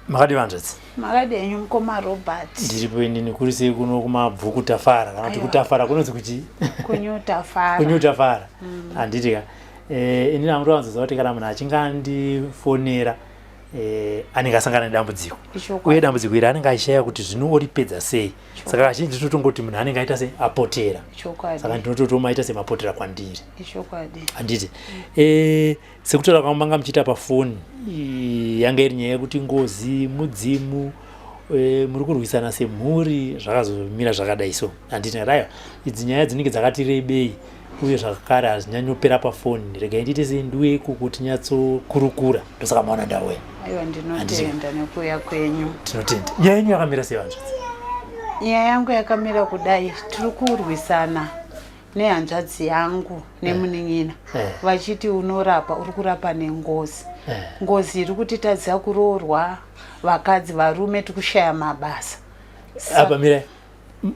Makadi vanzvadzi? Makadi henyu mukoma Robert. Ndiripo inini kuri sei kuno kumabvuku tafara kana kuti kutafara kunonzi kuchii? Kunyu tafara. Kunyu tafara. Handiti ka. Eh, inini hangu ndowanzoziva kuti kana munhu achinge andifonera eh, anenge asangana nedambudziko. Uye dambudziko iri anenge achishaya kuti zvino oripedza sei. Saka kazhinji tinotongoti munhu anenge aita sei apotera. Saka ndinototomaita semapotera kwandiri. Handiti. Eh, Sekutaura kwamanga muchiita pafoni yanga iri nyaya yekuti ngozi mudzimu e, muri kurwisana semhuri zvakazomira zvakadai so handiti raiwa idzi nyaya dzinenge dzakati rebei uye zvakare hazvinyanyopera pafoni regai ndiite sei ndiuye ikoko tinyatsokurukura ndosaka maona ndauya. Aiwa ndinotenda nekuuya kwenyu. Tinotenda. Nyaya yenyu yakamira sei vanzvadzi? Nyaya yangu yakamira kudai, tiri kurwisana nehanzvadzi yangu nemunin'ina eh. vachiti unorapa uri kurapa nengozi eh. Ngozi iri kutitadzisa kuroorwa vakadzi varume tikushaya mabasa. Apa mira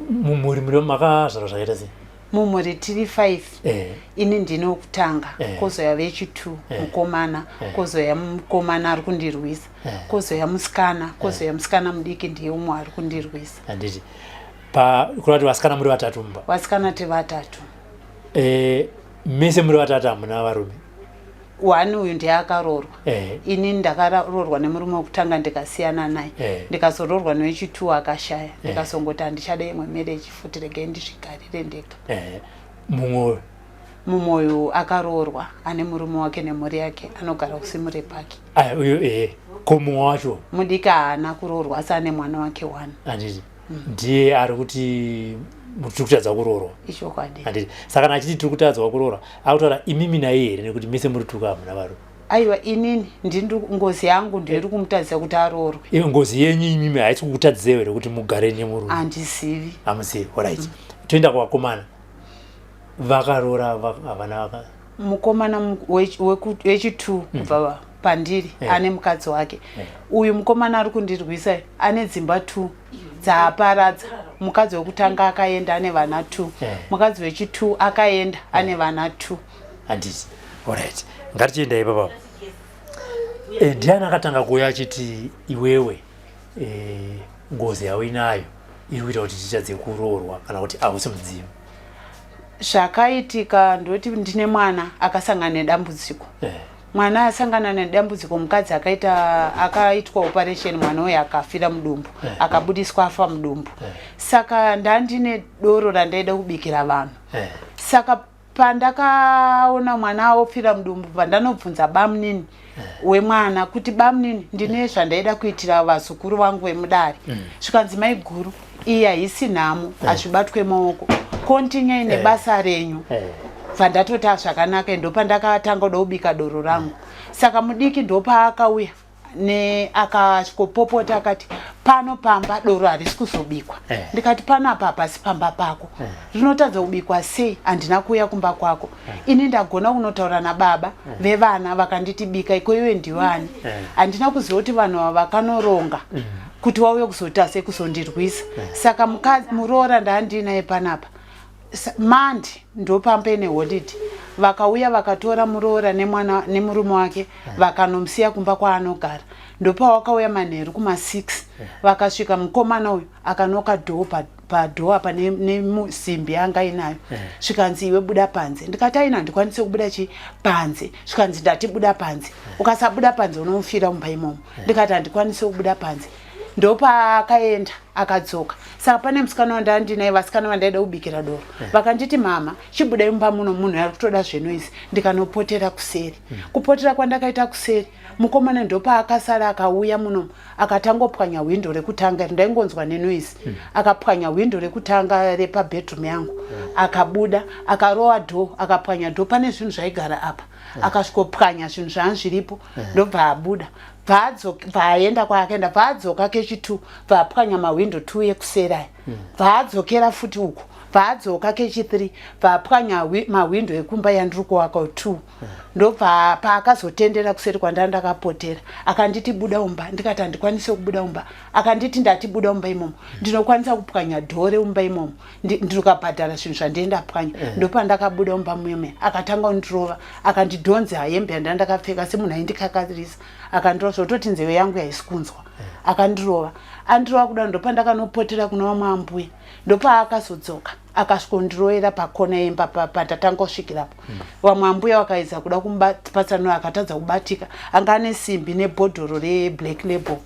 mumhuri muri makazvarwa zvakaita sei? Mumhuri tiri 5 eh. Ini ndini wekutanga eh. Kozoya vechi2 eh. Mukomana eh. Kozoya mukomana ari kundirwisa eh. Kozoya musikana kozoya eh. Musikana mudiki ndiye umwe ari kundirwisa. Handiti pa kureva kuti vasikana muri vatatu mumba? Vasikana tiri vatatu. Eh, mese muri vatatu hamuna varume? One uyu ndiye akaroorwa eh. Ini ndakaroorwa nemurume wekutanga ndikasiyana naye eh. Ndikazoroorwa newechitu akashaya eh. Ndikazongoti handichada imwe marriage futi, regai ndizvigarire ndega eh. Mumwe mumwe uyu akaroorwa ane murume wake nemhuri yake anogara kusimure pake. Aya uyu eh, ko mumwe wacho? Mudiki haana kuroorwa asi ane mwana wake one. Handiti ndiye ari kuti tiri kutadza kuroorwa? Ichokwadi. Handiti saka kana achiti tiri kutadzwa kuroorwa akutaura imimi naye here nekuti mese muri tuka hamuna varume? Aiwa inini ndini ngozi yangu ndiyo iri kumutadzisa kuti aroorwe. Iyo ngozi yenyu imimi haisi kukutadzisai here kuti mugare nemurume? Handizivi. Hamuzivi, alright. Toenda kuvakomana vakaroora havana vaka Mukomana wechi2 kubva pandiri ane mukadzi wake. Uyu mukomana ari kundirwisa ane dzimba 2 dzaaparadza. Mukadzi wekutanga akaenda ane vana 2, mukadzi wechi2 akaenda ane vana 2. Handiti alright, ngatichienda ipapa. Eh, ndiani akatanga kuuya achiti iwewe eh, ngozi yauinayo iri kuita kuti titadze kuroorwa kana kuti hausi mudzimu? Zvakaitika ndoti ndine mwana akasangana nedambudziko eh. Mwana asangana nedambudziko, mukadzi akaita akaitwa operation, mwana uyu akafira mudumbu eh. Akabudiswa afa mudumbu eh. Saka ndandine doro randaida kubikira vanhu eh. Saka pandakaona mwana ofira mudumbu pandanobvunza bamunini wemwana kuti bamunini ndine zvandaida kuitira vazukuru vangu vemudare zvikanzi maiguru iyi haisi nhamo hazvibatwe maoko kontinyai nebasa renyu. Bva ndatoti zvakanaka, ndopandakatanga kuda kubika doro rangu. Saka mudiki ndopaakauya ne akasvikopopota akati pano pamba doro harisi kuzobikwa eh. Ndikati panapa hapasi pamba pako eh. Rinotadza kubikwa sei? Handina kuuya kumba kwako eh. Ini ndagona kunotaura nababa eh. Vevana vakanditi bika iko iwe ndiwani eh. Handina kuziva kuti vanhu ava vakanoronga mm. Kuti wauye kuzoita sei kuzondirwisa eh. Saka muroora ndaandinaye panapa Mandi ndopambe neholiday vakauya vakatora muroora nemwana nemurume wake vakanomusiya kumba kwaanogara. Ndopawakauya manheru kuma6 vakasvika mukomana uyu akanoka dhoo padhoo apa nesimbi yanga inayo svikanzi iwe buda panze. Ndikati aina handikwanisi kubuda chi panze. Svikanzi ndati buda panze, ukasabuda panze unomufira mumba imomo. Ndikati handikwanisi kubuda panze. Ndopaakaenda akadzoka. Saka pane musikana wandandinaye, vasikana vandaida kubikira doro vakanditi mama chibudai mumba muno, munhu ari kutoda zvenoise. Ndikanopotera kuseri. Kupotera kwandakaita kuseri, mukomana ndopaakasara akauya muno akatangopwanya hwindo rekutanga ndaingonzwa nenoise. Akapwanya hwindo rekutanga repabedroom yangu, akabuda akarova dhoo, akapwanya dhoo, pane zvinhu zvaigara apa, akasvikopwanya zvinhu zvanga zviripo, ndobva abuda, bvaaenda kwaakaenda, bvaadzoka kechi2, bvaapwanya mahwindo 2 ekuseri aya, bvaadzokera futi uku. Bvaadzoka kechi 3 bvaapwanya mahwindo ekumba yandiri kuwaka 2. Ndobva paakazotendera kuseri kwandanga ndakapotera akanditi buda umba, ndikati handikwanise kubuda umba. Akanditi ndati buda umba imomo, ndinokwanisa kupwanya dhoo reumba imomo, ndikabhadhara zvinhu zvandiye ndapwanya. Ndopandakabuda umba muyeme, akatanga kundirova, akandidhonza hembe yandanga ndakapfeka semunhu aindikakarisa, akandirova zvototi nzeve yangu yaisi kunzwa. Akandirova, andirova kudaro, ndopandakanopotera kuna vamwe ambuya. Ndopaakazodzoka akasvikondirovera pakona yemba patatanga kusvikirapo. Vamwe ambuya vakaedza kuda kumupatsanura, akatadza kubatika, anga ane simbi nebhodhoro reblack label.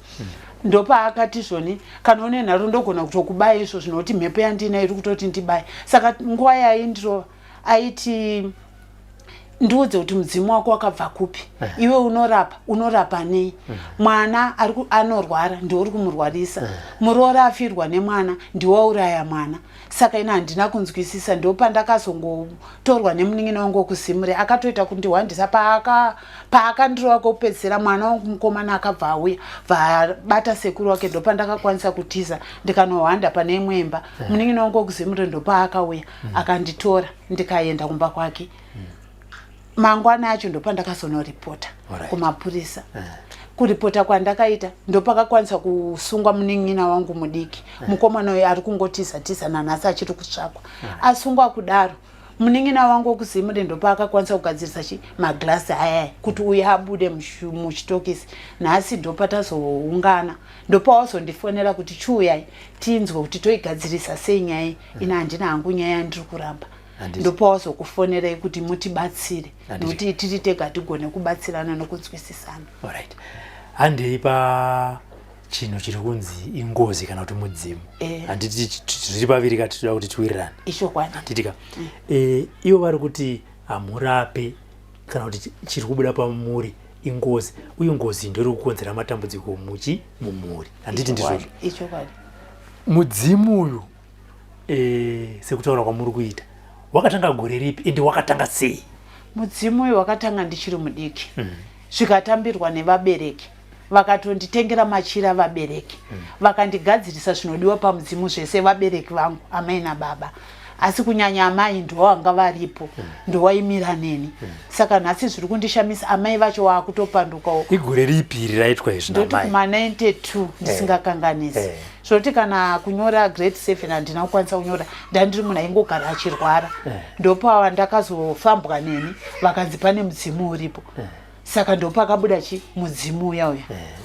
Ndopaakati zvoni kana une nharo ndogona kutokubaya izvo zvinoti mhepo yandina iri kutoti ndibaye. Saka nguva yaindirova aiti ndiudze kuti mudzimu wako wakabva kupi, iwe unorapa, unorapa nei? Mwana anorwara ndiwe uri kumurwarisa, muroora afirwa nemwana ndiwe wauraya mwana. Saka ina handina kunzwisisa. Ndopandakazongotorwa nemunin'ina wangu wekuZimre, akatoita kundihwandisa. Paakandirova kwekupedzisira, mwana wangu mukomana akabva auya, bvaabata sekuru wake. Ndopandakakwanisa kutiza ndikanohwanda pane imwe imba. Munin'ina wangu wekuZimre ndopaakauya akanditora, ndikaenda kumba kwake. Mangwana acho ndopandakazonoripota kumapurisa. Kuripota kwandakaita ndopakakwanisa kusungwa munin'ina wangu mudiki. Mukomana uyu ari kungotiza tiza nanhasi achiri kutsvakwa. Asungwa kudaro munin'ina wangu wekuZimre ndopaakakwanisa kugadzirisa chi maglasi ayaya kuti uyu abude muchitokisi. Nhasi ndopatazoungana, ndopawazondifonera kuti chiuyai tinzwe kuti toigadzirisa sei nyaya iyi. Ina handina hangu nyaya yandiri kuramba. Ndopawazokufonerai kuti mutibatsire, nokuti tiri tega tigone kubatsirana nokunzwisisana. Alright, handei pa chinhu chiri kunzi ingozi kana kuti mudzimu. Handiti zviri paviri ka? Tinoda kuti tiwirirane. Ichokwadi. Handiti ka? Ivo vari kuti hamurape kana kuti chiri kubuda pamuri ingozi, uye ngozi ndo iri kukonzera matambudziko muchi mumhuri, handiti ndizvozvo? Ichokwadi. Mudzimu uyu, sekutaura kwamuri kuita, wakatanga gore ripi ende wakatanga sei? Mudzimu uyu wakatanga ndichiri mudiki, zvikatambirwa nevabereki, vakatonditengera machira vabereki, vakandigadzirisa zvinodiwa pamudzimu zvese vabereki vangu, amai nababa, asi kunyanya amai ndo vanga varipo, ndowaimira neni. Saka nhasi zviri kundishamisa, amai vacho waakutopandukawo. Igore ripi iri raitwa izvi? Ndoti kuma 92 ndisingakanganisi. Zvoti kana kunyora grade 7 handina kukwanisa kunyora, ndandiri munhu aingogara achirwara. Ndopava ndakazofambwa neni, vakanzi pane mudzimu uripo. Saka ndopakabuda chi mudzimu uya uya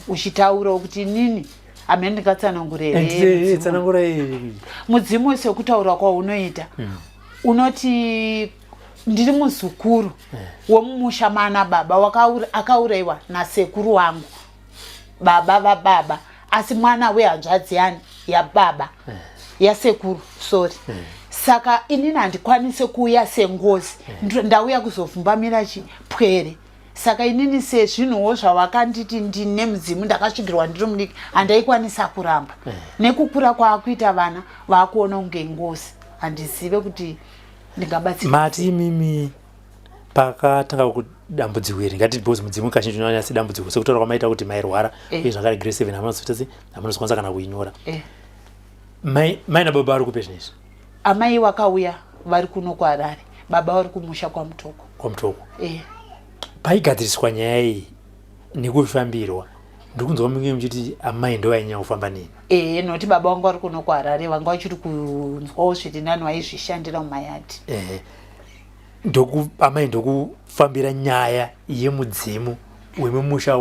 uchitaurawo kuti inini hamene ndingatsanangura here. Tsanangura. Mudzimu sekutaura kwaunoita, unoti ndiri muzukuru wemumusha mana baba akaurayiwa nasekuru wangu, baba vababa, asi mwana wehanzvadzi yani yababa, yasekuru, sorry. Saka inini handikwanise kuuya sengozi, ndauya kuzovhumbamira chipwere. Saka inini sezvinhuwo zvawakanditi ndine mudzimu, ndakasvikirwa ndiri mudiki, handaikwanisa kuramba. Nekukura kwaakuita vana vaakuona kunge ngozi, handizive kuti ndingabatsira. Mati imimi pakatanga dambudziko iri, ngati because mudzimu kazhinji unonyanya sedambudziko, sekutaura kwamaita kuti mairwara, uye zvakare grade 7 hamunozoita sei, hamunozokwanisa kana kuinyora. Mai nababa vari kupe zvinezvi? Amai wakauya vari kuno kuHarare, baba vari kumusha kwaMutoko. KwaMutoko. Paigadziriswa nyaya iyi nekufambirwa, ndiri kunzwa munge muchiti amai ndo vainyanya kufamba neni. Ehe, nokuti baba vangu vari kuno kuHarare, vanga vachiri kunzwawo zviri nani, vaizvishandira mumayadhi. Ehe, ndoku amai ndokufambira nyaya yemudzimu wemumusha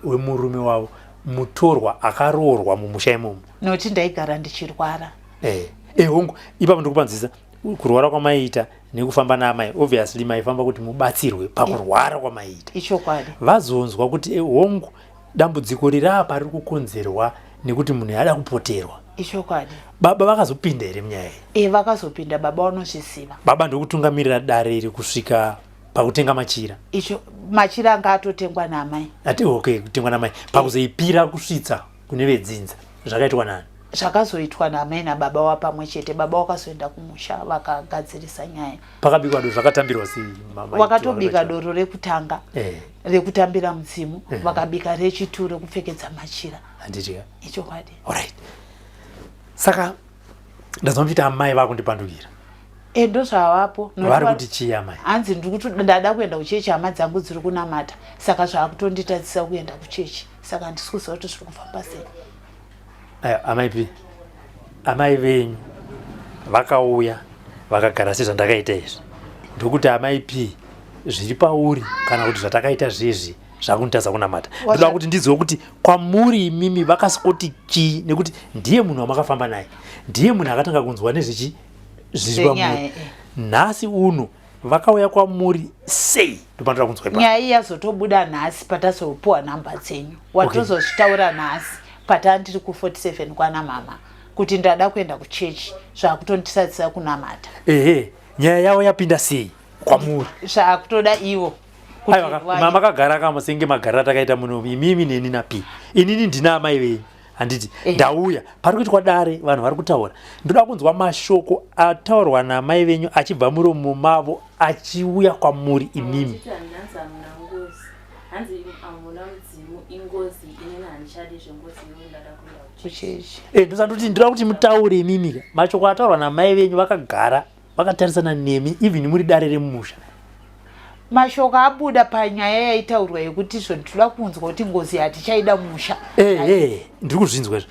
wemurume wavo mutorwa akaroorwa mumusha imomo. Nokuti ndaigara ndichirwara. Hongu, ipapo ndikupanzisa kurwara kwamaiita nekufamba naamai. Obviously maifamba kuti mubatsirwe pakurwara kwamaiita. Ichokwadi. Vazonzwa kuti hongu, dambudziko riri apa riri kukonzerwa nekuti munhu ada kupoterwa. Ichokwadi. Baba vakazopinda here munyaya iyi? E, vakazopinda baba, vanozviziva. Baba ndokutungamirira dare iri kusvika pakutenga machira? Icho machira anga atotengwa naamai. Ati okay, kutengwa namai, pakuzoipira kusvitsa kune vedzinza zvakaitwa nani? Zvakazoitwa naamai nababa wapamwe chete. Baba wakazoenda kumusha vakagadzirisa nyaya. Pakabikwa doro, zvakatambirwa sei? Wakatobika doro rekutanga rekutambira mudzimu, vakabika rechitu rekupfekedza machira. Handiti ka? Ichokwadi. Alright, saka ndazwa muchiti amai vakundipandukira. E, ndozvavapo. Vari kuti chii amai? Hanzi ndada kuenda kuchechi, hama dzangu dziri kunamata, saka zvakutonditadzisa kuenda kuchechi, saka handisi kuziva kuti zviri kufamba sei. Ayo, amai P, amai venyu vakauya vakagara sezvandakaita izvi, ndokuti amai P, zviri pauri kana kuti zvatakaita zvezvi zvakunditadza kunamata. Ndoda kuti ndizive kuti kwamuri imimi vakasikoti chii, nekuti ndiye munhu wamakafamba naye, ndiye munhu akatanga kunzwa nezvechi zviri pamuri. Nhasi uno vakauya kwamuri sei? Ndopanoda kunzwa ipapo. Nyaya iyi yazotobuda nhasi patazopuwa nhamba dzenyu, watozozvitaura nhasi patandiri ku47 kwana mama kuti ndada kuenda kuchechi, zvakutondisadzisa kunamata. Ehe, nyaya yavo yapinda sei kwamuri? Zvakutoda ivo. Aiwa, makagara kamo senge magariro atakaita muno imimi neni napi, inini ndina amai venyu handiti? Ndauya pari kuitwa dare, vanhu vari kutaura, ndoda kunzwa mashoko ataurwa namai venyu achibva muromo mavo achiuya kwamuri imimi. Ndosandoti ndoda kuti mutaure imimi mashoko ataurwa namai venyu vakagara vakatarisana nemi, even muri dare remumusha. Mashoko abuda panyaya yaitaurwa yekuti izvo ndinoda kunzwa kuti ngozi hatichaida musha. Ndiri kuzvinzwa izvo,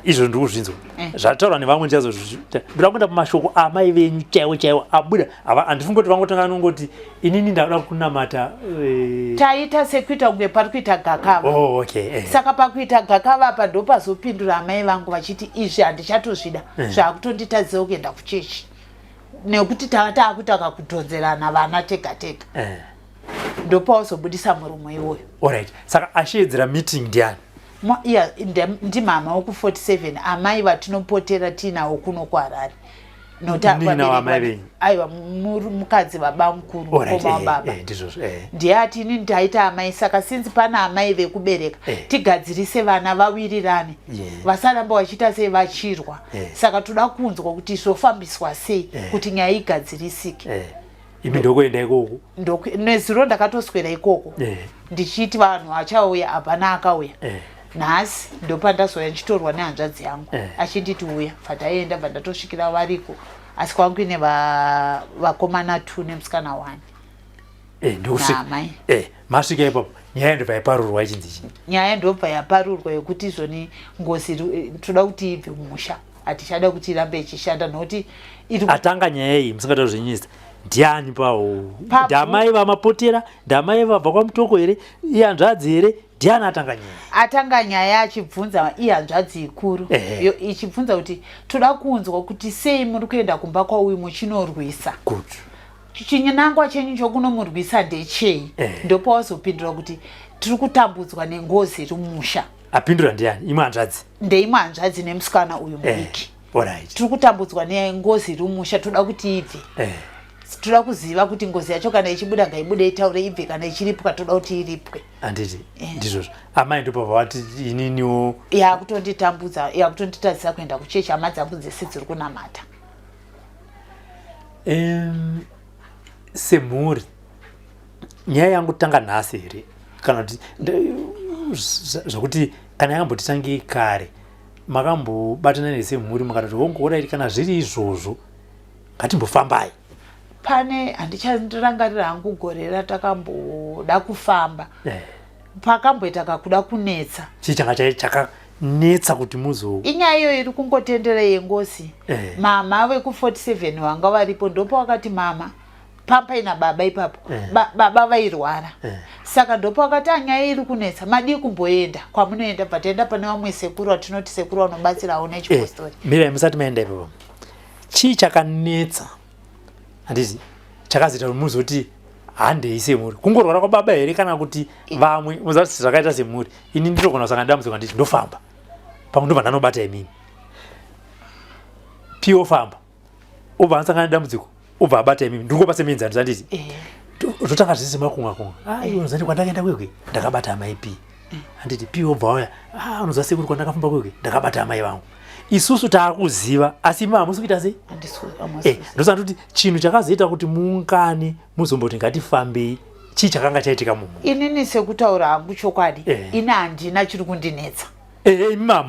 izvo ndiri kuzvinzwa zvataurwa nevamwe. Ndichazozvi, ndoda kuenda pamashoko amai venyu chaiwo chaiwo abuda. Handifungi kuti vangotanga nongoti inini ndauda kunamata. Taita sekuita kunge pari kuita gakava. Oh, okay. Saka pakuita gakava apa ndopazopindura amai vangu vachiti izvi handichatozvida, zvakutonditadzisa kuenda kuchechi nekuti tava taakuita kakudhonzerana vana tega tega. Ndopawazobudisa murumo iwoyo. Alright, saka asheedzera meeting ndiani? Iya, ndimama woku47, amai vatinopotera tiinawo kuno kuHarare. Munin'ina waamai venyu? Aiwa, mukadzi baba mukuru, mukoma wababa. Ndizvozvo. Ndiye ati ini ndaita amai, saka sinzi pana amai vekubereka, tigadzirise vana vawirirane, vasaramba vachiita sei vachirwa. Saka toda kunzwa kuti zvofambiswa sei kuti nyaya igadzirisike. Imi ndokuenda ikoko? Nezuro ndakatoswera ikoko ndichiti vanhu vachauya, hapana akauya. Nhasi ndopandazouya ndichitorwa nehanzvadzi yangu achinditi uya, bva taenda, bva ndatosvikira variko, asi kwangu ine vakomana two nemusikana one. Ndokusvika Naamai. Masvika ipapo, nyaya ndobva yaparurwa ichinzi chii? Nyaya ndobva yaparurwa yekuti izvoni ngozi toda kuti ibve mumusha, hatichada kuti irambe ichishanda nokuti iri Atanga nyaya iyi musingatauri zvenyista ndiani pawo? Ndamai vamapotera, ndamai vabva kwaMutoko here, ihanzvadzi here, ndiani atanga nyaya? Atanga nyaya achibvunza ihanzvadzi ikuru. Ichibvunza kuti toda kunzwa kuti sei muri kuenda kumba kwauyu muchinorwisa. Good. Chinangwa chenyu chokunomurwisa ndechei? Ndopawazopindura kuti tiri kutambudzwa nengozi iri mumusha. Apindura ndiani? Imwe hanzvadzi? Ndeimwe hanzvadzi nemusikana uyu mudiki. Alright. Tiri kutambudzwa nengozi iri mumusha, toda kuti ibve. Toda kuziva kuti ngozi yacho kana ichibuda ngaibude itaure ibve, kana ichiripwa toda kuti iripwe. Handiti ndizvozvo? Amai ndobva vati ininiwo Yakutonditambudza, yakutonditadzisa kuenda kuchechi, hama dzangu dzese dziri kunamata. Semhuri nyaya yangu tanga nhasi here, kana kuti zvokuti kana yakambotitangei kare, makambobatana nesemhuri mukatoti hongu, alright, kana zviri izvozvo ngatimbofambai? Pane, handichandirangarira hangu gore ratakamboda kufamba. Pakamboita kakuda kunetsa. Chii changa chakanetsa kuti muzo Inyaya iyoyo iri kungotendera yengozi. Mama veku47 vanga varipo, ndopawakati mama papaina baba ipapo. Baba vairwara. Saka ndopawakati anyaya iri kunetsa, madii kumboenda kwamunoenda? Bva taenda pane vamwe sekuru vatinoti sekuru vanobatsirawo nechipostori. Mirai, musati maenda ipapo, chii chakanetsa, handiti, chakazoita kuti muzoti handei semhuri? Kungorwara kwababa here, kana kuti vamwe muzati zvakaita semhuri? Ini ndinogona kusangana dambudziko, handiti, ndofamba pamwe ndobva ndanobata imini, P ofamba obva anosangana nedambudziko, obva abata imimi. Ndiri kupa semuenzaniso, handiti? Zvotanga zvisi makunga kunga. Ah, iwe unozati kwandakaenda kwekwe ndakabata amai P, handiti? P obva auya, ah, unoziva sekuri kwandakafamba kwekwe ndakabata amai vangu. Isusu taakuziva, asi imi hamusi kuita sei? Ndosaka kuti chinhu chakazoita kuti muungane muzomboti ngatifambei, chii chakanga chaitika mumhuri? Inini sekutaura hangu chokwadi, ini handina chiri kundinetsa.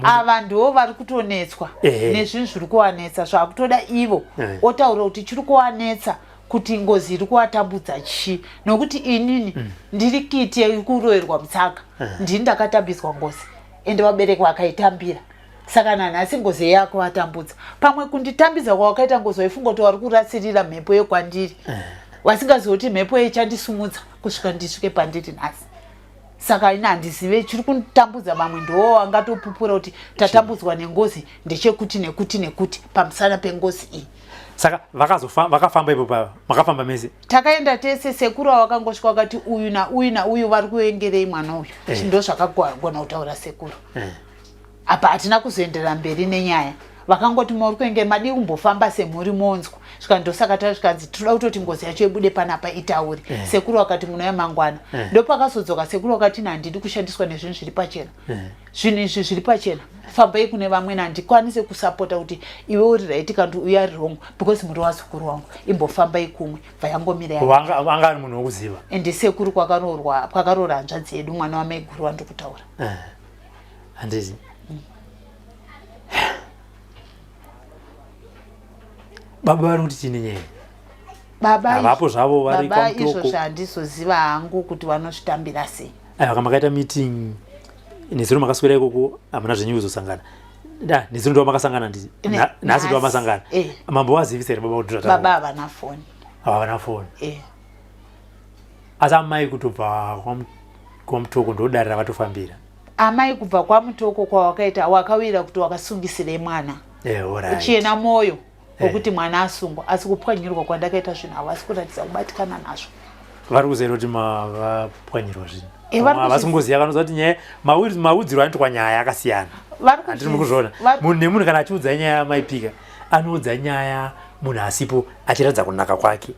Ava ndivo vari kutonetswa nezvinhu zviri kuvanetsa, zvakutoda ivo otaura kuti chiri kuvanetsa kuti ngozi iri kuvatambudza chii, nokuti inini ndiri kiti yekuroverwa mutsaka. Ndini ndakatambidzwa ngozi, ende vabereki vakaitambira, saka nanhasi ngozi yakuvatambudza. Pamwe kunditambidza kwawakaita ngozi waifunga kuti wari kurasirira mhepo yekwandiri, vasingazivi kuti mhepo ichandisumudza kusvika ndisvike pandiri nhasi. Saka ini handizive chiri kutambudza. Vamwe ndiwo vangatopupura kuti tatambudzwa nengozi ndechekuti nekuti nekuti pamusana pengozi iyi. Saka vakafamba ipo pa makafamba mese? Takaenda tese. Sekuru vakangosvika vakati uyu nauyu nauyu vari kuengerei mwana uyu. Ndo zvakagona kutaura sekuru. Apa hatina kuzoenderera mberi nenyaya. Vakangoti muri kuenge madii kumbofamba semhuri monzwa svika. Ndosaka tasvikanzi tinoda kutoti ngozi yacho ibude panapa itaure. Sekuru vakati munouya mangwana. Ndopakazodzoka sekuru vakati handidi kushandiswa nezvinhu zviri pachena. Zvinhu izvi zviri pachena, fambai kune vamwe. Handikwanise kusapota kuti iwe uri right kandi uyu ari wrong because muri wazukuru wangu. Imbofambai kumwe, bva yangomira. Anga ari munhu wekuziva. Ende sekuru kwakaroorwa, kwakaroora hanzvadzi yedu, mwana wamaiguru wandiri kutaura. Handiti baba vari kuti chine nyaya? Baba Havapo zvavo, vari baba kwaMutoko. Izvozvo handizoziva hangu kuti vanozvitambira sei. Aiwa, makaita meeting nezuro, makaswera ikoko, hamuna zvenyu kuzosangana da nezuro? Ndo makasangana nditi nhasi ndo masangana? Eh. Mambo wazivisa here baba kuti Baba havana foni. Havana foni? Eh. Asi amai kutobva kwaMutoko ndodarira vatofambira? Amai kubva kwaMutoko kwawakaita wakawira kuti wakasungisirei mwana. Alright. Uchena mwoyo wekuti mwana asungwa, asi kupwanyirwa kwandakaita zvinhu havasi kuratidza kubatikana nazvo. Vari kuziva kuti mavapwanyirwa zvinhu? Eh, vari Havasi kungoziva vanoziva kuti nyaya maudziro anoitwa nyaya akasiyana. Vari Handiri mukuzviona? Munhu nemunhu kana achiudza nyaya, maipika anoudza nyaya munhu asipo achiratidza kunaka kwake.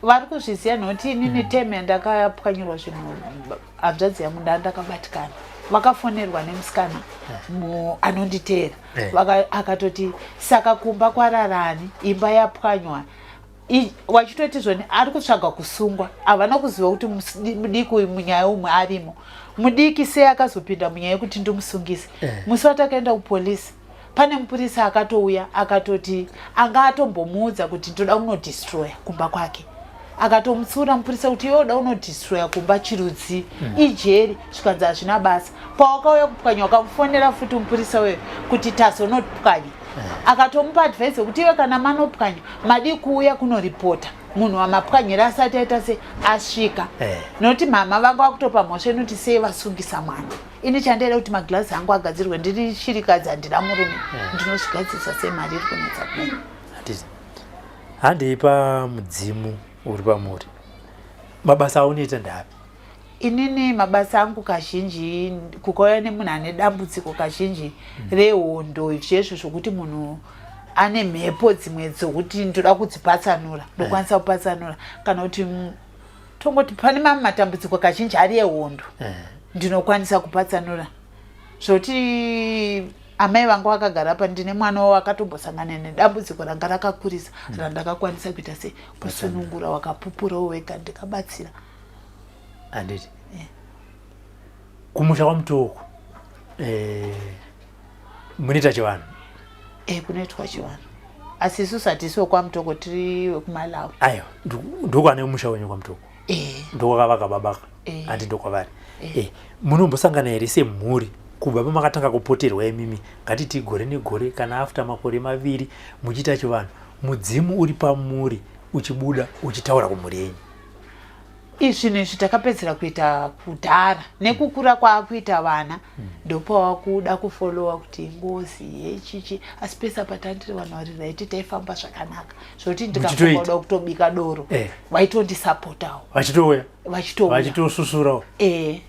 Vari kuzviziva nokuti inini teme yandakapwanyirwa zvinhu, hanzvadzi yangu ndaa ndakabatikana, vakafonerwa nemusikana anonditeera. Akatoti saka kumba kwararani, imba yapwanywa. Wachitoti zvoni ari kutsvaga kusungwa. Havana kuziva kuti mudiki uyu munyaya umwe arimo mudiki sei akazopinda munyaya yekuti ndimusungise. Musi watakaenda kupolisi, pane mupurisa akatouya akatoti anga atombomuudza kuti ndoda kunodestroya kumba kwake. Akatomutsiura mupurisa kuti iwe uda unodestroya kumba chirudzi, ijeri. Zvikanzi hazvina basa, pawakauya kupwanya wakamufonera futi mupurisa uyo kuti tazonopwanya. Akatomupa advice yekuti iwe kana manopwanya madii kuuya kunoripota munhu wamapwanyira asati aita se asvika, nokuti mama vanga vakutopa mhosva inoti sei vasungisa mwana. Ini chandaida kuti magirazi angu agadzirwe, ndiri shirikadzi, handina murume, ndinozvigadzirisa sei? Mari iri kunetsa kudai. Handiti handei pamudzimu uri pamuri. Mabasa aunoita ndaapi? Inini mabasa angu kazhinji kukauya nemunhu ane dambudziko kazhinji rehondo, zvezvo zvokuti munhu ane mhepo dzimwe dzokuti ndoda kudzipatsanura, ndokwanisa kupatsanura, kana kuti tongoti pane mamwe matambudziko kazhinji ari ehondo, ndinokwanisa kupatsanura. Zvoti amai vangu vakagara pa ndine mwana wavo akatombosangana nedambudziko ranga rakakurisa randakakwanisa kuita se kusunungura, wakapupurawo wega, ndikabatsira. Handiti kumusha kwaMutoko munoita chivanhu? E, kunoitwa chivanhu, asi isusu hatisi wekwaMutoko, tiri wekuMalawi. Aiwa, ndokwane musha wenyu kwaMutoko? E. Ndokwakavaka babaka? Handi ndokwavari? Munombosangana here semhuri kubva pamakatanga kupoterwa imimi, ngatiti gore negore kana after makore 2, muchiita chivanhu, mudzimu uri pamuri uchibuda uchitaura kumhuri yenyu? Izvinhu izvi takapedzera kuita kudhara. Nekukura kwaakuita vana, ndopawakuda kufolowa kuti ingozi yechichi. Asi pese apa tandiri vanhu vari right, taifamba zvakanaka zvokuti ndikafunga kuda kutobika doro, vaitondisapotao. Vachitouya? Vachitouya. Vachitosusurawo? Eh,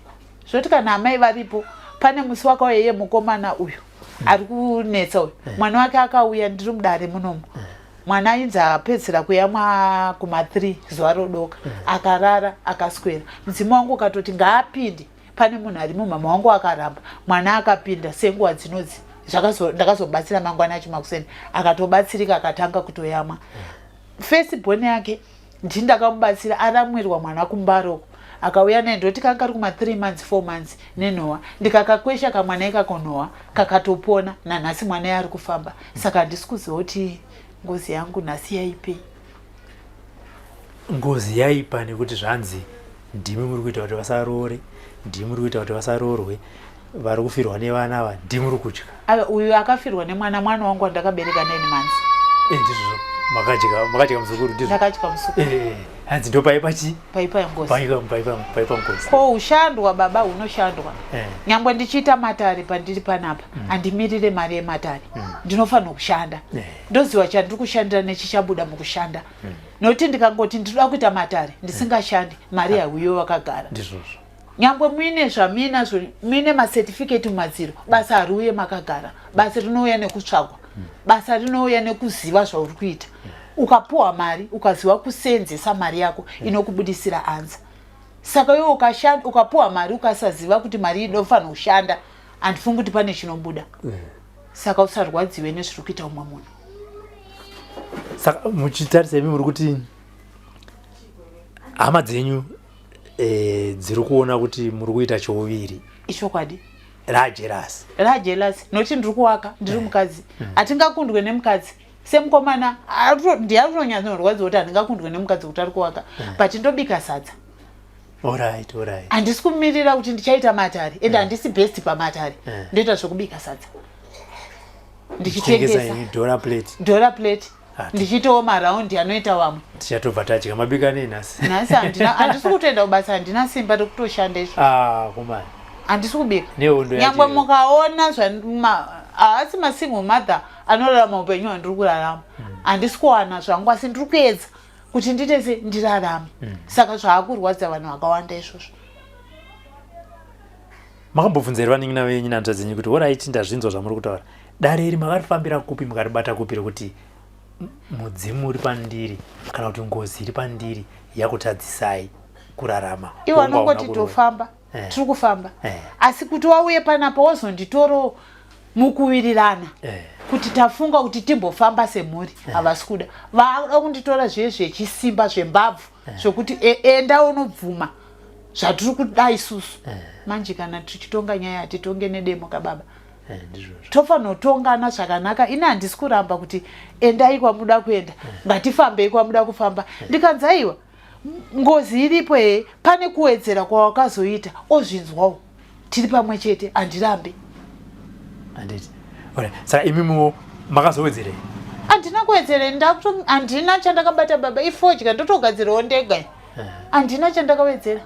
zvoti kana amai varipo, pane musi wakauya iye mukomana uyu ari kunetsa uyu, mwana wake akauya ndiri mudare munomu. Mwana ainzi apedzisira kuyamwa kuma3 zuva rodoka, akarara akaswera. Mudzimu wangu ukatoti ngaapinde, pane munhu arimo. Mama wangu akaramba, mwana akapinda. Senguva dzinodzi ndakazobatsira mangwana acho makuseni, akatobatsirika, akatanga kutoyamwa. First born yake ndini ndakamubatsira, aramwirwa mwana kumbaroko. Akauya naye, ndoti kanga kari kuma 3 months, 4 months nenhowa. Ndikakakwesha kamwana ikako nhowa, kakatopona. Nanhasi mwana iye ari kufamba. Saka handisi kuziva kuti ngozi yangu nhasi yaipei. Ngozi yaipa nekuti zvanzi ndimi muri kuita kuti vasaroore, ndimi muri kuita kuti vasaroorwe, vari kufirwa nevana ava ndimi muri kutya. Ave uyu akafirwa nemwana, mwana wangu wandakabereka 9 months. Eh, ndizvozvo makadya, makadya muzukuru, ndizvo. Ndakadya muzukuru. Eh, hanzi ndo paipa chi? Paipa ngozi. Paipa, paipa, paipa ngozi. Ko ushandwa baba hunoshandwa. Eh. Nyangwe ndichiita matare pandiri panapa, handimirire mari yematare. Ndinofanirwa kushanda. Eh. Ndoziva chandiri kushandira nechichabuda mukushanda. Nokuti ndikangoti ndinoda kuita matare ndisingashandi, mari hauyiwe wakagara. Ndizvozvo. Nyangwe muine zvamuinazvo, muine macertificate mumadziro, basa hariuye makagara. Basa rinouya nekutsvagwa. Basa rinouya nekuziva zvauri kuita. Ukapuwa mari, ukaziva kuseenzesa mari yako, inokubudisira anza. Saka iwe ukapuwa mari ukasaziva kuti mari inofanira kushanda, handifungi kuti pane chinobuda. Saka usarwadziwe nezviri kuita umwe munhu. Saka muchitarisa imi muri kuti hama dzenyu dziri kuona kuti muri kuita chouviri. Ichokwadi. Rajerasi. Rajerasi. Nokuti ndiri kuwaka, ndiri mukadzi. Hatingakundwe nemukadzi. Semukomana, ndiye ari kutonyatsorwadziwa kuti handingakundwe nemukadzi kuti ari kuwaka. But ndobika sadza. Alright, alright. Handisi kumirira kuti ndichaita matare, ende handisi best pamatare. Ndoita zvekubika sadza. Ndichitengesa Ndichitengesa. dollar plate. Dollar plate. Ndichiitawo maraundi anoita vamwe. Tichatobva tadya mabika nei nhasi? Nhasi handisi kutoenda kubasa, handina simba rekutoshanda izvo. Komana. Handisi kubika. Nehondo yacho. Nyangwe mukaona haasi masingle mother anorarama upenyu hwandiri kurarama. Handisi kuwana zvangu, asi ndiri kuedza kuti ndiite se ndirarame. Saka zvaakurwadza vanhu vakawanda izvozvo. Makambobvunza here vanin'ina venyu nehanzvadzi dzenyu kuti horaiti ndazvinzwa zvamuri kutaura, dare iri makarifambira kupi, mukaribata kupi rekuti mudzimu uri pandiri kana kuti ngozi iri pandiri yakutadzisai kurarama? Iwo anongoti tofamba, tiri kufamba. Asi kuti wauye panapa wozonditoro mukuwirirana kuti tafunga kuti timbofamba semhuri, havasi kuda. Vakuda kunditora zviye zvechisimba zvembabvu zvokuti enda unobvuma zvatiri kuda isusu. Manje kana tichitonga nyaya hatitonge nedemo kababa. Tofanira kutongana zvakanaka. Ini handisi kuramba kuti endai kwamuda kuenda, ngatifambei kwamuda kufamba. Ndikanzi aiwa, ngozi iripo he, pane kuwedzera kwawakazoita, ozvinzwawo. Tiri pamwe chete, handirambi. Handiti. Alright. Saka imimiwo makazowedzerei? Handina kuwedzerei, handina chandakabata baba, ifodya ndotogadzirawo ndega. Handina chandakawedzera.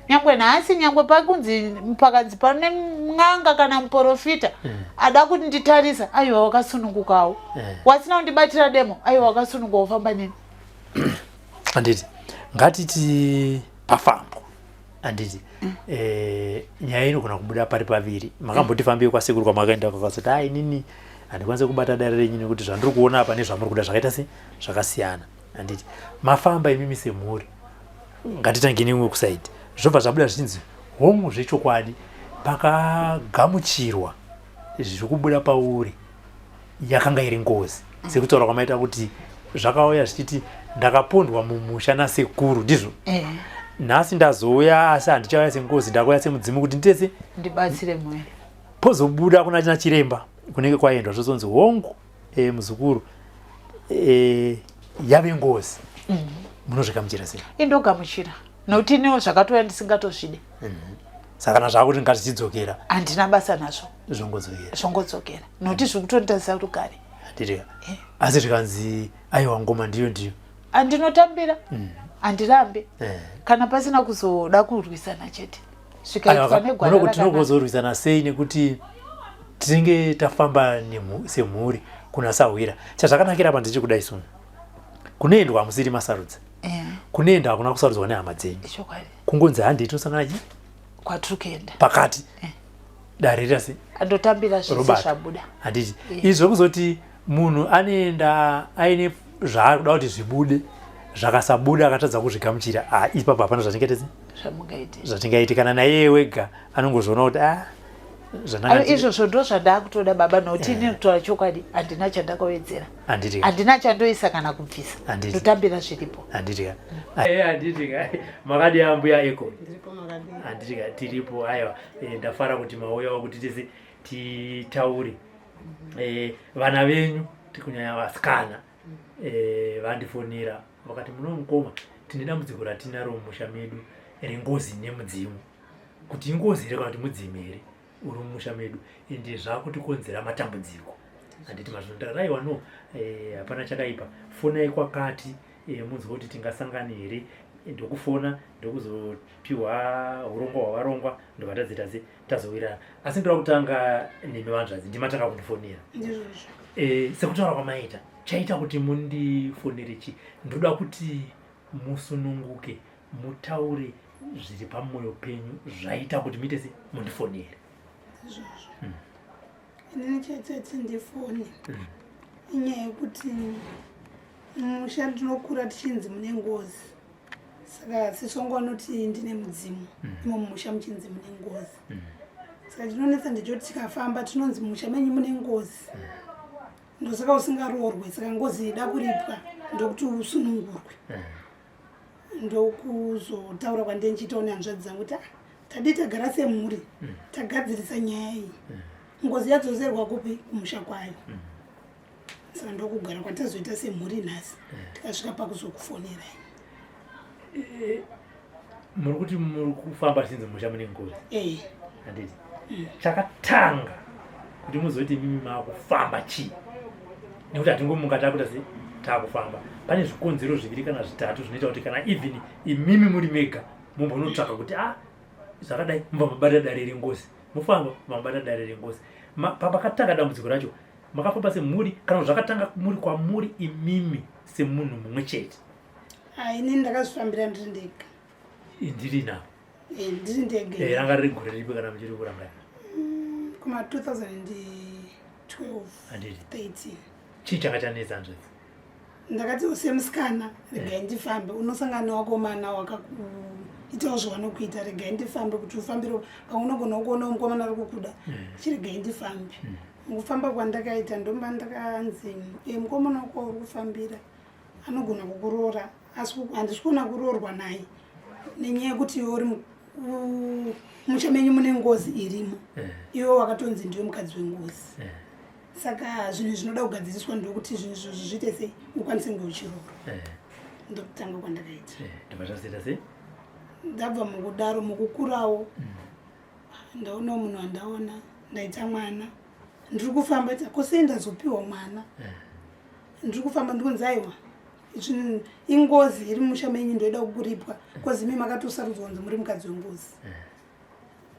Nyangwe nhasi, nyangwe pakunzi pakanzi pane n'anga kana muprofita ada kuti nditarisa, aiwa wakasunungukawo. Wasina kundibatira demo, aiwa wakasununguka wofamba neni. Handiti. Ngatiti pafambo. Handiti. Nyaya inogona kubuda pari paviri. Makamboti fambei kwasekuru kwamakaenda kwakazoti inini handikwanisi kubata dare renyu nekuti zvandiri kuona apa nezvamuri kuda zvakaita se zvakasiyana. Handiti. Mafamba imimi semhuri. Ngatitange neimwe kusaidi. Zvobva zvabuda zvichinzi hongu zvechokwadi pakagamuchirwa zviri kubuda pauri yakanga iri ngozi. Sekutaura kwamaita kuti zvakauya zvichiti ndakapondwa mumusha nasekuru, ndizvo? Nhasi ndazouya asi handichauya sengozi, ndakuuya semudzimu kuti nditese ndibatsire mweya. Pozobuda kuna china chiremba kunenge kwaendwa zvozonzi hongu muzukuru yave ngozi. Munozvigamuchira sei? Indogamuchira nokuti iniwo zvakatouya ndisingatozvide. Saka kana zvakuti ngazvichidzokera, handina basa nazvo. Zvongodzokera. Zvongodzokera nokuti zviri kutonditarisa rugare. Handiti. Asi zvikanzi aiwa ngoma ndiyo ndiyo, Andinotambira, handirambe. Kana pasina kuzoda kurwisana chete, zvikaitwa negwara rakanaka. Tinogozorwisana sei nekuti tinenge tafamba semhuri kuna sahwira. Chazvakanakira apa ndechekudai sunu kunoendwa hamusiri masarudza. Kunoenda hakuna kusarudzwa nehama dzenyu. Ichokwadi. Kungonzi handei tinosangana chi kwatiri kuenda pakati. Dare rasi andotambira zvese Robata. zvabuda. Handiti. Izvi zvekuzoti munhu anoenda aine zvaari kuda kuti zvibude, zvakasabuda akatadza kuzvigamuchira, ipapo hapana zvatingaite zvamungaite. Zvatingaite kana naiye wega anongozviona kuti Izvozvo ndo zvandakutoda baba nokuti ini kutaura chokwadi handina chandakawedzera, handina chandoisa kana kubvisa, ndotambira zviripo. Handitika, handitika. Makadi ambuya eko? Handitika, tiripo. Aiwa, ndafara kuti mauyawo kuti tese titaure. Vana venyu, tikunyanya vasikana, vandifonera vakati, muno mukoma, tine dambudziko ratinaro mumusha medu rengozi nemudzimu, kuti ingozi here kana kuti mudzimu here uri mumusha medu, ende zvakutikonzera matambudziko. Handiti mazvino? Ndakati aiwa, no, hapana chakaipa, fonai kwakati, munzwe kuti tingasangane here. Ndokufona, ndokuzopiwa urongwa hwavarongwa, ndobva tadzita se tazowirana. Asi ndoda kutanga nemi vanzvadzi, ndimatanga kundifonera. Sekutaura kwamaita, chaita kuti mundifonere chi? Ndoda kuti musununguke, mutaure zviri pamwoyo penyu, zvaita kuti muite se mundifonere. Izvozvo. Inini chaita ndifone inyaya yekuti musha ndinokura tichinzi mune ngozi. Saka sisi wangu vanoti ndine mudzimu, imo mumusha muchinzi mune ngozi. Saka chinonetsa ndechoti tikafamba tinonzi mumusha menyu mune ngozi, ndosaka usingaroorwe. Saka ngozi ida kuripwa ndokuti usunungurwe. Ndokuzotaura kwandee ndichiitawo nehanzvadzi dzangu kuti, "Ah, tadii tagara semhuri, tagadzirisa nyaya iyi, ngozi yadzoserwa kupi? Kumusha kwayo." Saka ndokugara kwatazoita semhuri nhasi, tikasvika pakuzokufonerai. Muri kuti muri kufamba chinzi musha mune ngozi? Eh. Handiti? Chakatanga kuti muzoti imimi maakufamba chii? Nekuti hatingomuka takuita se taakufamba. Pane zvikonzero zviviri kana zvitatu zvinoita kuti kana even imimi muri mega mumbonotsvaka kuti a zvakadai, mubva mabata dare rengozi, mofamba mabata dare rengozi. Papakatanga dambudziko racho, makafamba semhuri kana kuti zvakatanga muri kwamuri imimi semunhu mumwe chete? Ah, inini ndakazvifambira ndiri ndega. Ndiri navo? Eh, ndiri ndega. Ranga riri gore ripi kana muchiri kurangana? Kuma 2012. Handiti? 13. Chii changa chanetsa, hanzvadzi? Ndakati semusikana regai ndifambe, unosangana newakomana wakakuitawo zvawanokuita. Regai ndifambe kuti ufambire pamwe unogona kuonawo mukomana ari kukuda. Chiregai ndifambe. Mukufamba kwandakaita ndomba ndakanzi, e, mukomana wako uri kufambira anogona kukuroora, asi handisi kuona kuroorwa naye nenyaya yekuti iwe uri musha menyu mune ngozi irimo. Iwe wakatonzi ndiwe mukadzi wengozi. Saka zvinhu zvinoda kugadziriswa ndokuti zvinhu izvozvo zviite sei ukwanise kunge uchiroora. Ndokutanga kwandakaita. Ndobva zvazoita sei? Ndabva mukudaro, mukukurawo ndaonawo munhu wandaona, ndaita mwana, ndiri kufamba ita kosei, ndazopiwa mwana. Ndiri kufamba ndikunzi aiwa, izvi ingozi iri mumusha menyu, ndoida kukuripwa kozi imi makatosarudzwa kunzi muri mukadzi wengozi.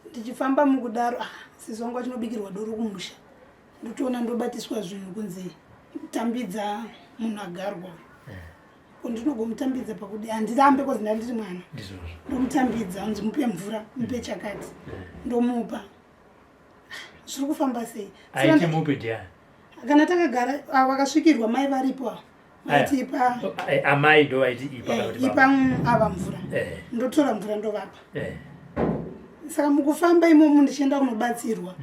Ndichifamba mukudaro, ah, sisi wangu achinobikirwa doro kumusha, ndotoona ndobatiswa zvinhu kunzi tambidza munhu agarwa. Ko ndinogomutambidza pakudi? Handirambe kozi ndandiri mwana. Ndomutambidza, unzi mupe mvura, mupe chakati, ndomupa. Zviri kufamba sei? Aiti mupe ndiani? Kana takagara, ah, vakasvikirwa mai varipo ava vaiti ipa. Amai ndo vaiti ipa kana kuti ipa ava mvura. Ndotora mvura ndovapa. Saka mukufamba imomo ndichienda kunobatsirwa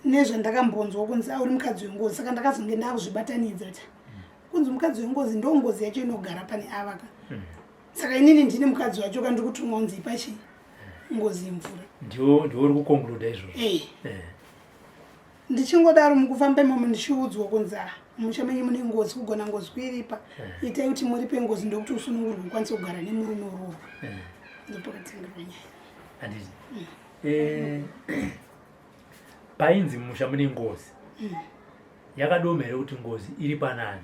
nezvandakambonzwa kunzi auri mukadzi wengozi, saka ndakazonge ndakuzvibatanidza kuti kunzi mukadzi wengozi ndo ngozi yacho inogara pane ava ka. Saka inini ndine mukadzi wacho ka, ndiri kutumwa kunzi ipa chii ngozi mvura. Ndiwo uri kuconcluda izvozvo? Eh. Ndichingodaro mukufamba imomo ndichiudzwa kunzi, ah, musha menyu mune ngozi, kugona ngozi kuiripa, itai kuti muripe ngozi ndokuti usunungurwe ukwanise kugara nemurume uroorwa. Ndopakatangirwa nyaya. Handiti? Painzi musha mune ngozi, yakadoma here kuti ngozi iri panani?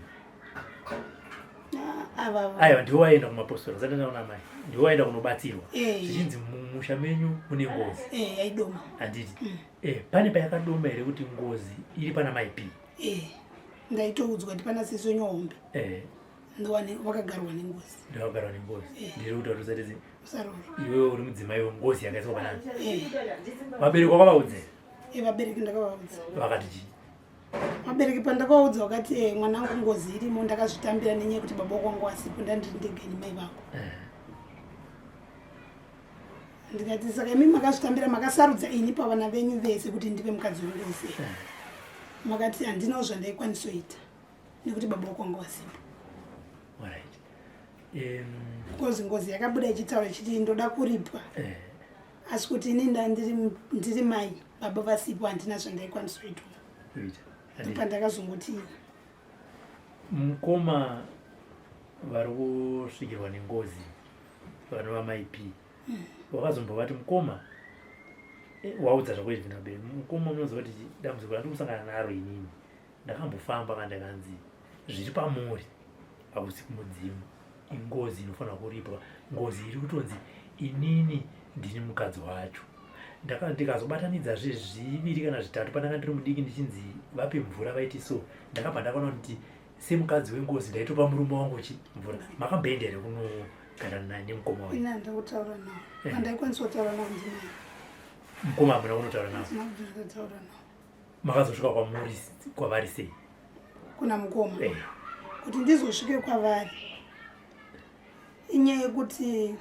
Ah, ava Aiwa, ndiwo waenda kumapostori, asati ndaona mai, ndiwo waenda kunobatsirwa zvichinzi mumusha menyu mune ngozi? Eh, yaidoma. Handiti? Pane payakadoma here kuti ngozi iri pana mai P? Eh, ndaitoudzwa kuti pana sisi wenyu hombe ndowane wakagarwa nengozi. Ndakagarwa nengozi. Ndiri kuti watusatisi Usaroro. Iwewe uri mudzimai wengozi yakaiswa panani. Vabereki wakavaudza here? Eh, vabereki ndakavaudza. Vakati chii? Vabereki pandakavaudza vakati, mwanangu, ngozi irimo, ndakazvitambira nenyaya yekuti baba wako wangu asipo, ndandiri ndega nemai vako. Ndikati saka imi makazvitambira makasarudza ini pavana venyu vese kuti ndive mukadzi wengozi. Makati handinawo zvandaikwanisa kuita nekuti baba wako wanga wasipo. Alright. Because ngozi yakabuda ichitaura ichiti ndoda kuripwa. Asi kuti ini ndiri mai, baba vasipo, handina zvandaikwanisa kuita. Kuita. Handiti. Pandakazongoti Mukoma vari kusvikirwa nengozi vanova mai P, wakazombovati mukoma, waudza zvako izvi nabe mukoma, munoziva kuti dambudziko randiri kusangana naro inini, ndakambofamba kana ndakanzi zviri pamuri hausi kumudzimu, ingozi inofanira kuripwa. Ngozi iri kutonzi inini ndini mukadzi wacho. Ndikazobatanidza zviviri kana zvitatu pandanga ndiri mudiki ndichinzi vape mvura vaiti so, ndakabva ndakaona kuti semukadzi wengozi ndaitopa murume wangu chi mvura. Makamboenda here kunogara nemukoma uyu? Ini handina kutaura nawo. Handaikwanisa kutaura nawo, ndimai. Mukoma hamuna kunotaura navo? Handina kubvira ndataura nawo. Makazosvika kwamuri kwavari sei? Kuna mukoma? Kuti ndizosvike kwavari inyaya yekuti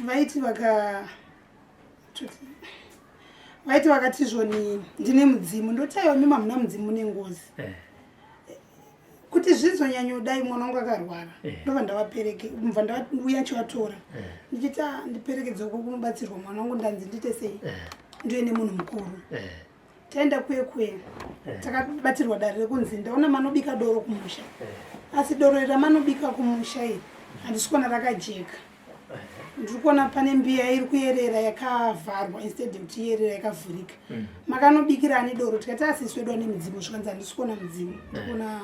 vaiti vakati zvoni ndine mudzimu, ndoti aiwa, mima hamuna mudzimu nengozi. Kuti zvizonyanyodai mwana wangu akarwara, ndobva ndavapereke, mubva ndauya chivatora ndichiti, "Ah, ndiperekedze uko kunobatsirwa mwana wangu, ndanzi ndiite sei, ndoye nemunhu mukuru." Taenda kuye kuye, takabatirwa dare rekunzi ndaona manobika doro kumusha, asi doro iri ramanobika kumusha iri handisi kuona rakajeka. Ndiri kuona pane mbiya iri kuyerera yakavharwa instead yekuti iyerera yakavhurika. Makanobikira ani doro? Tikati asisi wedu ane mudzimu. Zvikanzi handisi kuona mudzimu, ndikuona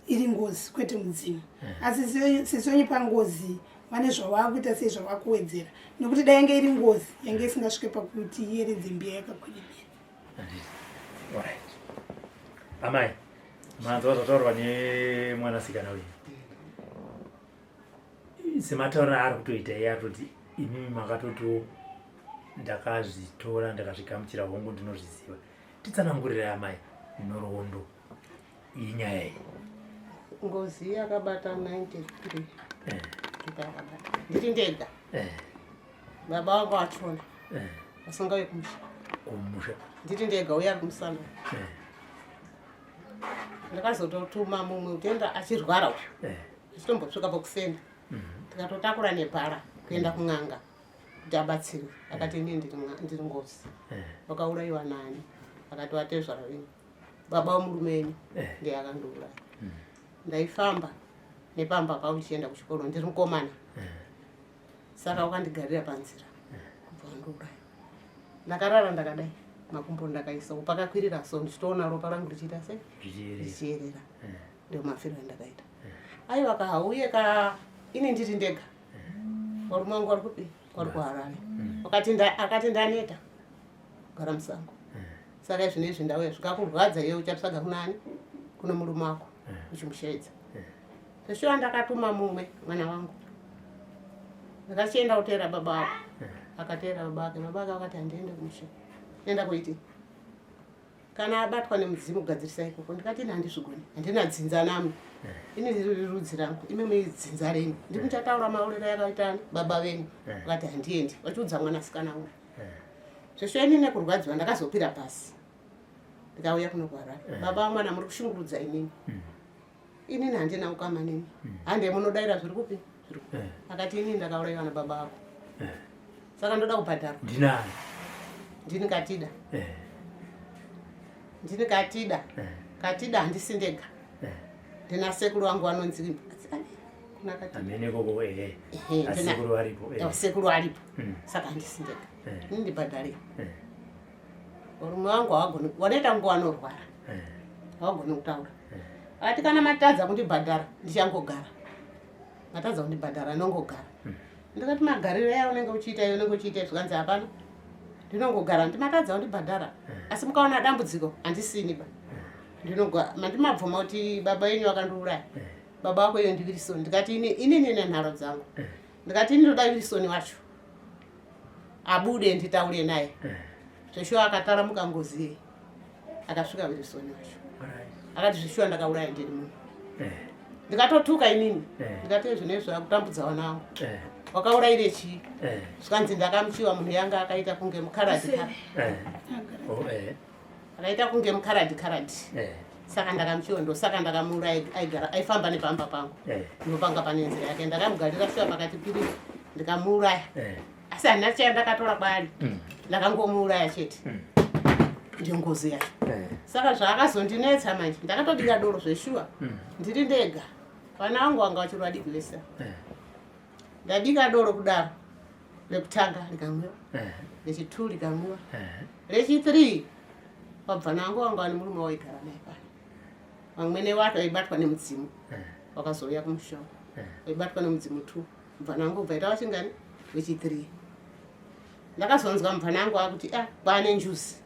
iri ngozi kwete mudzimu. Asi sisi wenyu pangozi vane zvavakuita sei, zvavakuwedzera, nekuti dai yange iri ngozi yange isingasvike pakuti iyeredze mbiya yakakwidibira. Alright. Amai, manzwa zvataurwa nemwanasikana uyu. Sematauriro aari kutoita iye, atoti imimi makatotiwo ndakazvitora ndakazvigamuchira, hongu ndinozviziva. Titsanangurirai amai nhoroondo iyi, nyaya iyi. Ngozi yakabata 93. Ndakabata ndiri ndega. Baba vangu vachona vasingauye kumusha. Kumusha. Ndiri ndega, uye ari kumusana. Ndakazototuma mumwe kutenda achirwara uyu, achitombosvika pakusenda, tikatotakura nebhara kuenda kun'anga kuti abatsirwe. Akati inini ndiri ngozi. Wakaurayiwa nani? Akati vatezvara venyu, baba wemurume wenyu ndiye akandiuraya. Ndaifamba nepamba pavo ndichienda kuchikoro ndiri mukomana, saka wakandigarira panzira kubva wandiuraya. Ndakarara ndakadai, makumbo ndakaisa pakakwirira so, ndichitoona ropa rangu richiita sei? Zvichiyerera. Richiyerera. Ndio mafiro andakaita. Aiwa ka, uye ka ini ndiri ndega, varume vangu vari kupi? Vari kuHarare. Akati ndaneta kugara musango, saka izvinezvi ndauya. Zvikakurwadza iwe uchatsvaga kunani? Kuno murume wako uchimushaidza. Zveshuwa ndakatuma mumwe mwana wangu, ndakachienda kuteera baba wako. Akateera baba wake, baba wake vakati handiende kumusha, enda kuiti kana abatwa nemudzimu kugadzirisa ikoko. Ndikati ini handizvigoni, handina dzinza nami, ini ndiri rudzi rangu, imi muri dzinza renyu, ndimi muchataura mauriro yakaitani baba venyu. Vakati handiendi, vachiudza mwanasikana wangu. Zveshuwa ini nekurwadziwa ndakazokwira pasi ndikauya kuno kuHarare. Baba vamwana muri kushungurudza inini, inini handina ukama nemi, hande munodaira zviri kupi? Akati inini ndakaurayiwa nababa vako, saka ndoda kubhadharwa. Ndinani? Ndini Katida. Ndini Katida. Katida handisi ndega. Ndina sekuru vangu vanonzi kuna Katida. Amene koko, ehe. Ehe, Asekuru varipo. Sekuru aripo. Saka handisi ndega. Ini ndibhadharei. Varume vangu havagoni, vanoita kunge vanorwara. Havagoni kutaura. Akati kana matadza kundibhadhara ndichangogara, matadza kundibhadhara nongogara. Ndikati magariro aya unenge uchiita iyo unenge uchiita, zvikanzi hapana, ndinongogara, ndimatadza kundibhadhara, asi mukaona dambudziko handisini ba ndinogara. Mandimabvuma kuti baba yenyu vakandiuraya, baba vako iyo ndiWilson. Ndikati inini nenharo dzangu, ndikati ini ndoda Wilson wacho abude nditaure naye. Zveshuwa akataramuka ngozi iyi, akasvika Wilson wacho, akati zveshuwa ndakauraya ndiri munhu. Ndikatotuka inini. Ndikati zvinezvi akutambudza vana vangu. Wakaurayire chii? Zvikanzi ndakamuchiwa munhu yanga akaita kunge mukaradhi Oh, akaita kunge mukaradhi karadhi. Saka ndakamuchiwa, ndosaka ndakamuuraya. Aigara aifamba nepamba pangu, ndopanga pane nzira yake. Ndakamugarira shuwa pakati piri, ndikamuuraya, asi handina chaya ndakatora kwaari. Ndakangomuuraya chete. Ndiyo ngozi yacho. Saka zvaakazondinetsa manje, ndakatobika doro zveshuwa ndiri ndega, vana vangu vanga vachiri vadiki vese. Ndabika doro kudaro, rekutanga rikamwiwa, rechi2 rikamwiwa, rechi3 wabva nangu wanga vane murume waigara naye pano, vamwene wacho aibatwa nemudzimu. Wakazouya kumusha, waibatwa nemudzimu two. Mubvana wangu ubva ita wachingani? Wechi3. Ndakazonzwa mubvana wangu akuti, "A, kwane njuzi,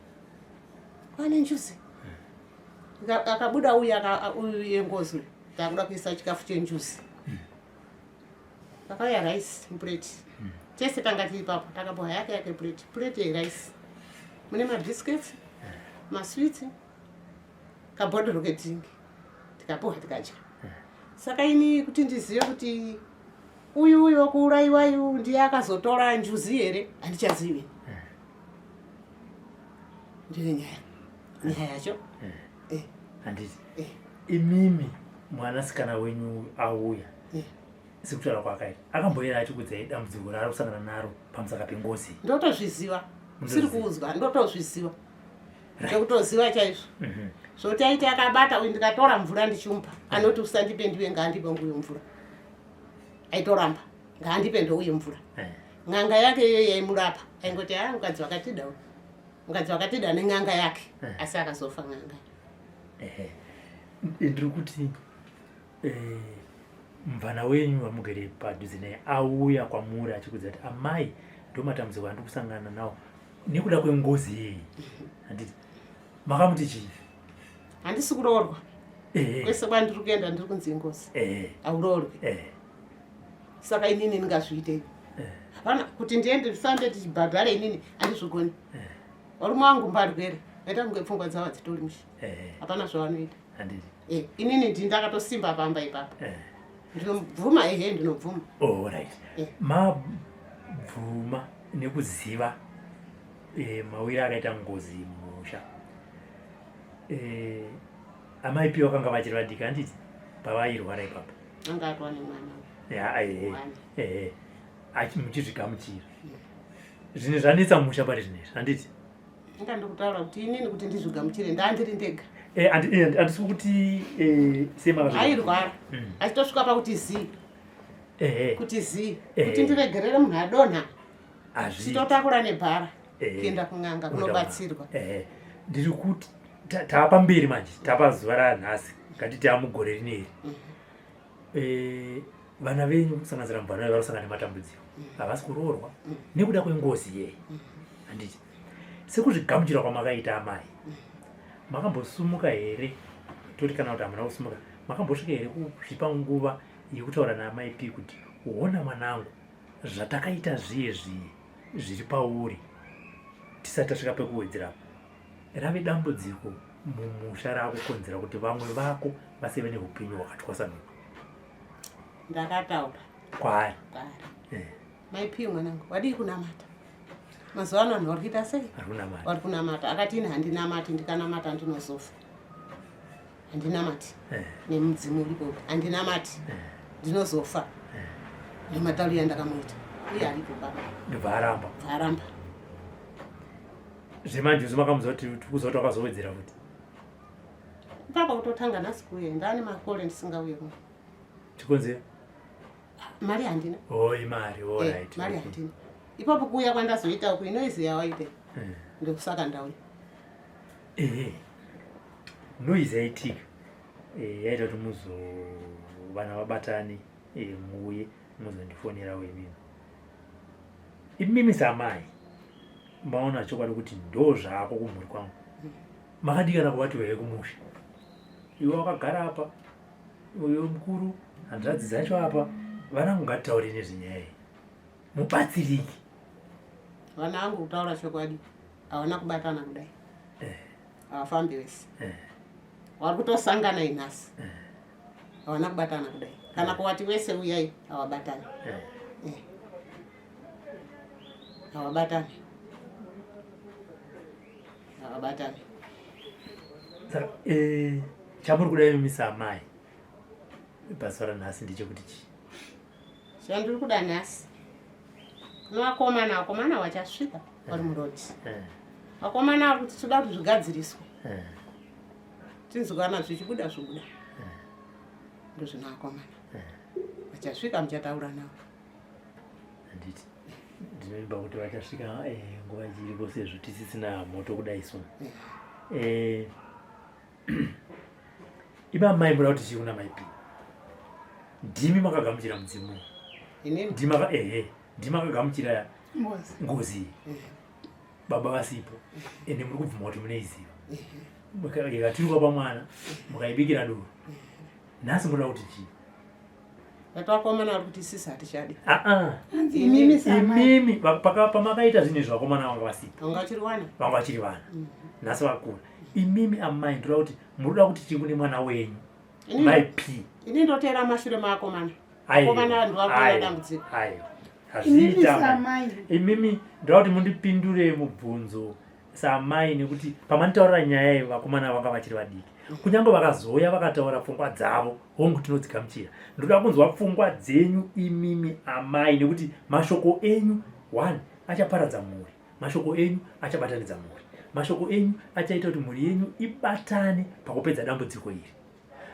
kwane njuzi." Akabuda uyu uyu yengozi uyu, takuda kuisa chikafu chenjuzi. Pakauya rice mupureti, tese tanga tiri ipapo, takapuwa yake yake plate, plate yerice mune mabiscuits, masweets, kabhodhoro kedrink. Tikapuwa, tikadya. Saka ini kuti ndizive kuti uyu uyu wekuurayiwa uyu ndiye akazotora njuzi here, handichazivi. Ndiyo nyaya yacho. Handiti Eh. imimi mwanasikana wenyu auya, sekutaura kwaakaita, akamboera achikudzai dambudziko raari kusangana naro pamusaka pengozi? Ndotozviziva, siri Munotozviziva. kuudzwa, ndotozviziva, ndekutoziva chaizvo. Zvoti aiti akabata uyu, ndikatora mvura ndichimupa, anoti, "Usandipe, ndiwe, ngaandipe nguyo mvura." Aitoramba, "Ngaandipe ndouye mvura." N'anga yake iyoyo yaimurapa aingoti, "A, mukadzi wakatida uyu, mukadzi wakatida nen'anga yake." Asi akazofa n'anga. Ehe. Ndiri kuti mubvana wenyu wamugere padhuze naye auya kwamuri achikudza kuti, "Amai, ndo matambudziko andiri kusangana nawo nekuda kwengozi iyi," handiti makamuti chii? Handisi kuroorwa. Kwese kwandiri kuenda ndiri kunzi ingozi, hauroorwi. Saka inini ndingazviitei? Hapana kuti ndiende, tifambe tichibhadhara, inini handizvigoni. Varume vangu mbarwere, vaita kunge pfungwa dzavo hadzitori mushe. Hapana zvavanoita. Handiti Inini ndini ndakatosimba pamba ipapo. Ndinobvuma, ehe, ndinobvuma. Oh, right. Mabvuma nekuziva mawiri akaita ngozi mumusha. Amai Piwa vakanga vachiri vadiki, handiti, pavairwara ipapo? Anga atwa nemwana. Ya, ehe. Mwana. Ehe. Muchizvigamuchira zvinhu zvanetsa mumusha pari zvinezvi, handiti? Inga ndikutaura kuti inini kuti ndizvigamuchire ndandiri ndega. Handisi kuti semakazvigamuchira. Airwara achitosvika pakuti zii, kuti zii, kuti ndiregerere munhu adonha, Hazviiti. chitotakura nebhara kuenda kun'anga kunobatsirwa. Ehe, ndiri kuti taapamberi manje, tapa zuva ranhasi, ngatiti amugore rineri. Vana venyu, kusanganisira mubvana vari kusangana nematambudziko, havasi kuroorwa nekuda kwengozi yei, handiti? Sekuzvigamuchira kwamakaita, amai, makambosumuka here, toti kana kuti hamuna kusumuka, makambosvika here kuzvipa nguva yekutaura naamai P kuti, "Ona mwanangu, zvatakaita zviye zviye zviri pauri, tisati tasvika pekuwedzera, rave dambudziko mumusha raakukonzera kuti vamwe vako vaseve neupenyu hwakatwasanuka"? Ndakataura. Kwaari? Kwaari. "Mai P, mwanangu, wadii kunamata? Mazuva ano vanhu vari kuita sei?" Ari kunamata. Vari kunamata. Akati, "Ini handinamati, ndikanamata ndinozofa, handinamati." Nemudzimu uripo, "Handinamati, ndinozofa." Nematauro yandakamuita, uye aripo baba. Ndobva aramba? Aramba. Zvemanjuzu makamuziva kuti tikuziva kuti wakazowedzera futi? Ipapa kutotanga nhasi kuuya, ndaane makore ndisingauye kuno. Chikonzero? Mari handina. Oh, imari. Alright. Mari handina. Ipapo kuuya kwandazoita uku, inoizi yawaite, ndokusaka ndauya. Ehe, noise yaitika yaita kuti muzo vana vabatane, muuye muzondifonerawo imimi. Imimi samai maona chokwadi kuti ndo zvako kumhuri kwangu, makadikana kuvati here kumusha, "Iwe wakagara apa, uyo mukuru, hanzvadzi dzacho apa, vanangu, ngatitaure nezvenyaya iyi mubatsiriki"? Vana vangu, kutaura chokwadi, havana kubatana kudai. Havafambi vese. Vari kutosangana inhasi. Havana kubatana kudai, kana kuvati wese uyai, havabatani. Havabatani, havabatani. Saka chamuri kuda imi samai pazuva ranhasi ndechekuti chii? Chandiri kuda nhasi kune vakomana, vakomana vachasvika vari murodi. Vakomana vari kuti toda kuti zvigadziriswe, tinzwana zvichibuda zvobuda. Ndozvina vakomana vachasvika, muchataura navo. Handiti ndinovimba kuti vachasvika nguva ichiripo sezvo tisisina moto kudai so. Iba mai muda kuti chii kuna mai P? Ndimi makagamuchira mudzimu. Inini? Ndimi ehe, ndimi makagamuchira Ngozi. ngozi iyi. Baba vasipo, ende muri kubvuma kuti muneiziva. Ikaturikwa pamwana, mukaibikira doro. Nhasi munoda kuti chii? Vati vakomana vari kuti sisi hatichadi. Aa, Hanzi imimi samai. Imimi pamakaita zvinhu izvi vakomana vanga vasipo. Vanga vachiri vana. Vanga vachiri vana. Nhasi vakura. Imimi amai ndoda kuti munoda kuti chii kune mwana wenyu? Mai P. Ini ndoteera mashure maakomana. Aiwa, Vakomana ndo vari kuona aiwa, dambudziko. aiwa. Imimi Hazviiti amai. samai. Imimi ndoda kuti mundipindure mubvunzo samai, nekuti pamanditaurira nyaya iyi vakomana vanga vachiri vadiki. Kunyange vakazouya vakataura pfungwa dzavo, hongu tinodzigamuchira. Ndoda kunzwa pfungwa dzenyu imimi amai, nekuti mashoko enyu one achaparadza mhuri, mashoko enyu achabatanidza mhuri, mashoko enyu achaita kuti mhuri yenyu ibatane pakupedza dambudziko iri.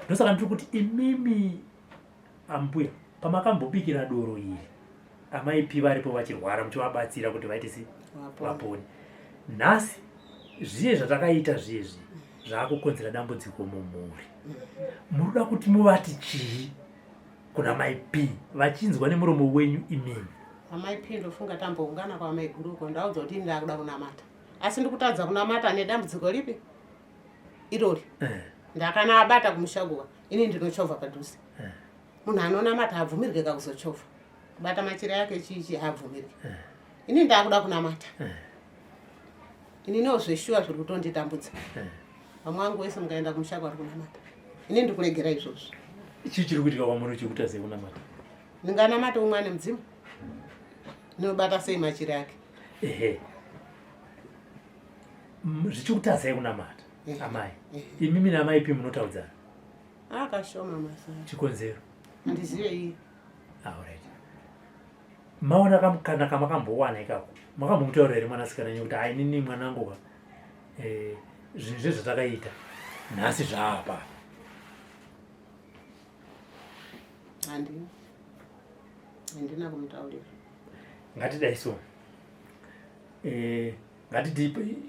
Ndosaka ndiri kuti imimi ambuya, pamakambobikira doro iri amai P varipo vachirwara, muchivabatsira kuti vaite se vapone. Nhasi zviye zvatakaita zviyezvi zvaakukonzera dambudziko mumhuri. Munoda kuti muvati chii kuna mai P vachinzwa nemuromo wenyu imimi? Amai P ndofunga tamboungana kwamai guru uko, ndaudza kuti ini ndakuda kunamata, asi ndikutadza kunamata nedambudziko ripi irori. Ndakana abata kumushaguka, ini ndinochovha padhuze. Munhu anonamata haabvumirwe kakuzochovha, kubata machira yake chichi haabvumirwe. Ini ndakuda kunamata. Ini no zveshuwa zviri kutonditambudza. Vamwe vangu wese mukaenda kumusha kwari kunamata, ini ndikuregera izvozvo. Chii chiri kuitika kwamuri chikuita sekunamata? Ndinganamata umwe ane mudzimu? Ndinobata sei machira ake? Ehe, zvichikutadzai kunamata amai, imimi naamai P munotaudzana? Akashoma masana. Chikonzero? Handizive iye. Alright, maona kamukana kamakambowana ikako, makambomutaurira here mwanasikana yenyu kuti hai nini mwanangu ka zvinhu zvezvatakaita nhasi zvaapa? Handina, handina kumutaurira. Ngatidai so, ngatiti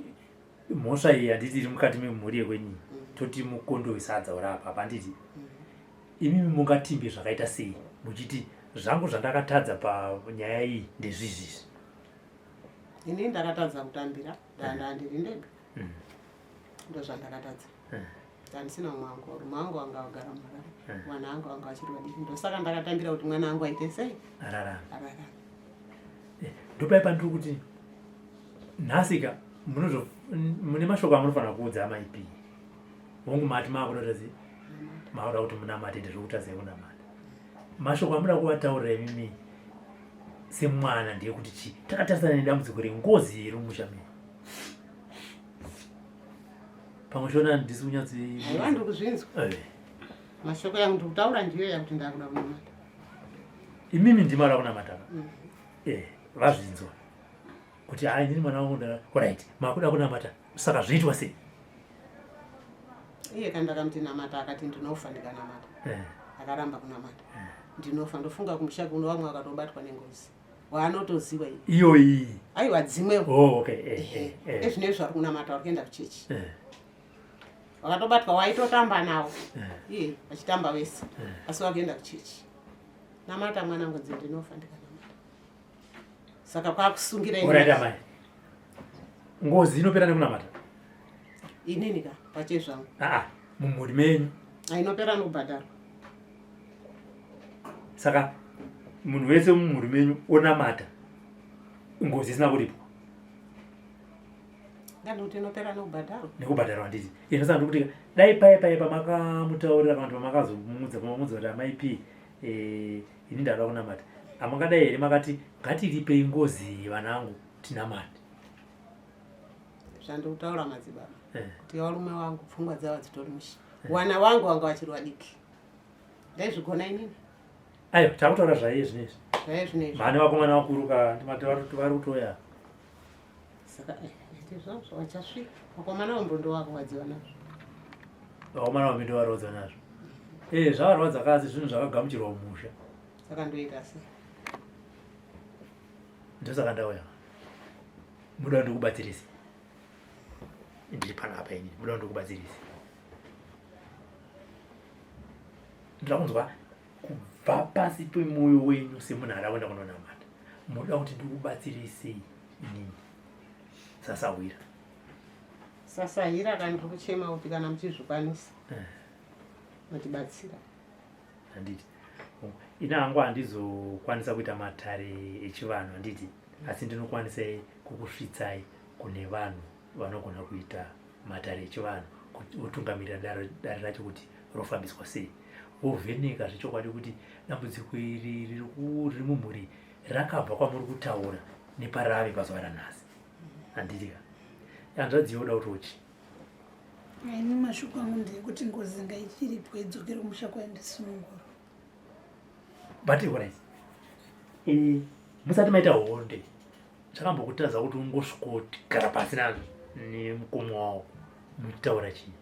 mhosva iyi handiti iri mukati memhuri yekwenyu, toti mukondo wesadza uri apa apa, handiti? Imimi mungatimbe zvakaita sei muchiti zvangu zvandakatadza panyaya iyi ndezvizvizvi? Ini ndakatadza kutambira, ndanda ndiri ndega. Ndozvandakatadza. Ndandisina mumwe wangu, murume wangu wanga wagara muHarare, mwana wangu wanga vachiri vadiki. Ndosaka ndakatambira kuti mwana wangu aite sei? Ararama. Ararama. Ndopai pandiri kuti nhasi ka mune mashoko amunofanira kuudza amai P. Hongu mati maakuda kuti sei? Maakuda kuti munamate, ndezvekutadza kunamata. Mashoko amuda kuvataurira imimi semwana ndeyekuti chii? Takatarisana nedambudziko rengozi iri mumusha menyu. Pamwe shona handisi kunyatso Aiwa, ndiri kuzvinzwa. Mashoko yangu ndiri kutaura ndiyo yakuti ndakuda kunamata. Imimi ndimi ada kunamata ka? Vazvinzwa kuti hai ndini mwana wangu alright, makuda kunamata, saka zvoitwa sei? Iye kana ndakamuti namata akati ndinofa ndikanamata. Akaramba kunamata. Ndinofa. Ndofunga kumusha kuno vamwe vakatobatwa nengozi waanotoziva iyi. Iyoyi? Aiwa, dzimwewo. Oh, okay. Ezvinezvi vari kunamata, vari kuenda kuchechi. Vakatobatwa waitotamba navo. Iye vachitamba vese, asi vakuenda kuchechi. Namata mwanangu, nzi ndinofa ndikanamata. Saka kwakusungira ini. Alright amai, ngozi inopera nekunamata? Inini ka pachezvangu. Aa, mumhuri menyu. Ainopera nokubhadharwa. Saka munhu wese mumhuri menyu onamata ngozi isina kuripwa? Ndandikuti inopera nokubhadharwa. Nekubhadharwa, handiti? Inosaka ndikuti dai paye paye pamakamutaurira kana kuti pamakazomuudza, pamamuudza kuti amai P, ini ndada kunamata, hamungadai here makati ngatiripei ngozi iyi vanangu? Tinamate. Zvandikutaura madzibaba eh. kuti varume vangu pfungwa dzavo dzitori mushe. Eh. Wana wangu wanga vachiri vadiki. Ndaizvigona inini. Ayo takutaura zvaiye zvinezvi. Zvaiye zvinezvi. Mhani vakomana vakuru ka ndimati vari kutoya. Saka eh, ndizvozvo vachasvika. Vakomana vambondo vakurwadziwa nazvo. Vakomana vambondo varwadziwa nazvo. Eh zvavarwadza kasi zvinhu zvakagamuchirwa mumusha. Saka ndoita sei? Ndosaka ndauya. Muda ndikubatsirise. Ndiri panapa ini. Muda ndikubatsirise. Ndoda kunzwa kubva pasi pemwoyo wenyu semunhu ada kuenda kunonamata. Muda kuti ndikubatsirisei inini. Sasahwira. Sasahwira kana ndiri kuchema kuti kana muchizvikwanisa. Eh. Mutibatsira. Handiti. Ini hangu handizokwanisa kuita matare echivanhu handiti asi ndinokwanisa kukusvitsai kune vanhu vanogona kuita matare echivanhu votungamirira dare racho kuti rofambiswa sei vovheneka zvechokwadi kuti dambudziko iri riri mumhuri rakabva kwamuri kutaura neparave pazuva ranhasi handiti ka hanzvadzi yoda kuti uchi Ini mashoko angu ndeyekuti ngozi ngaichiripwe idzokere kumusha kwayo ndisunungurwe. But alright. Eh, musati maita honde zvakambokutadza kuti ungosvikoti gara pasi nazvo nemukoma wako muchitaura chii?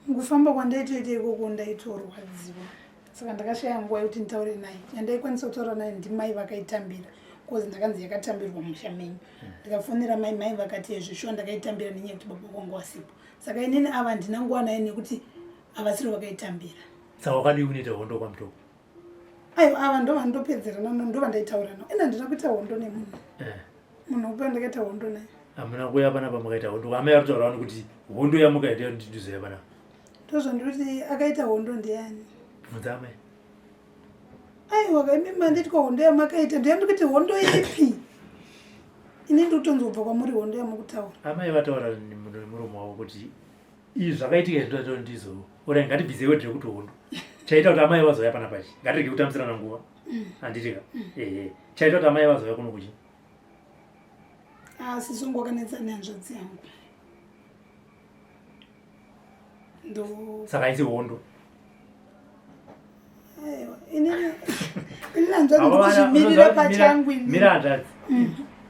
Mukufamba kwandaitoita ikoko ndaitorwadziwa saka ndakashaya nguva yekuti nditaure naye. Yandaikwanisa kutaura naye ndimai vakaitambira cause ndakanzi yakatambirwa musha menyu. Ndikafonera mai, mai vakati ezvo shuwa ndakaitambira nenyaya yekuti baba wangu wasipo. Saka inini ava handina nguva naye nekuti havasiri vakaitambira. Saka wakadii kunoita hondo kwaMutoko? Aiwa ava ndo vandopedzerana navo ndo vandaitaura navo. Ini handina kuita hondo nemunhu. Eh. Munhu upi wandakaita hondo naye? Hamuna kuuya panapa mukaita hondo. Amai vari kutaura wani kuti hondo yamukaita ndizoya panapa. Ndozvandiri akaita hondo ndiani? Bvunza amai. Aiwa kaimi manditwa hondo yamakaita ndiyandi kuti hondo ipi? Ini ndiri kutonzwa kubva kwamuri hondo yamukutaura. Amai vataura nemuromo wavo kuti izvi zvakaitika izvi ndoto ndizo. Ora ngatibvise word rekuti hondo. Chaita kuti amai vazouya panapa chi. Ngatirege kutambisirana nguva. Handiti ka? Ehe. Chaita kuti amai vazouya kuno kuchi. Ah, sisi wangu wakanetsa nehanzvadzi yangu. Ndo Saka haisi hondo. Aiwa, inini inini hanzvadzi ndikuzvimirira pachangu inini. Mira hanzvadzi.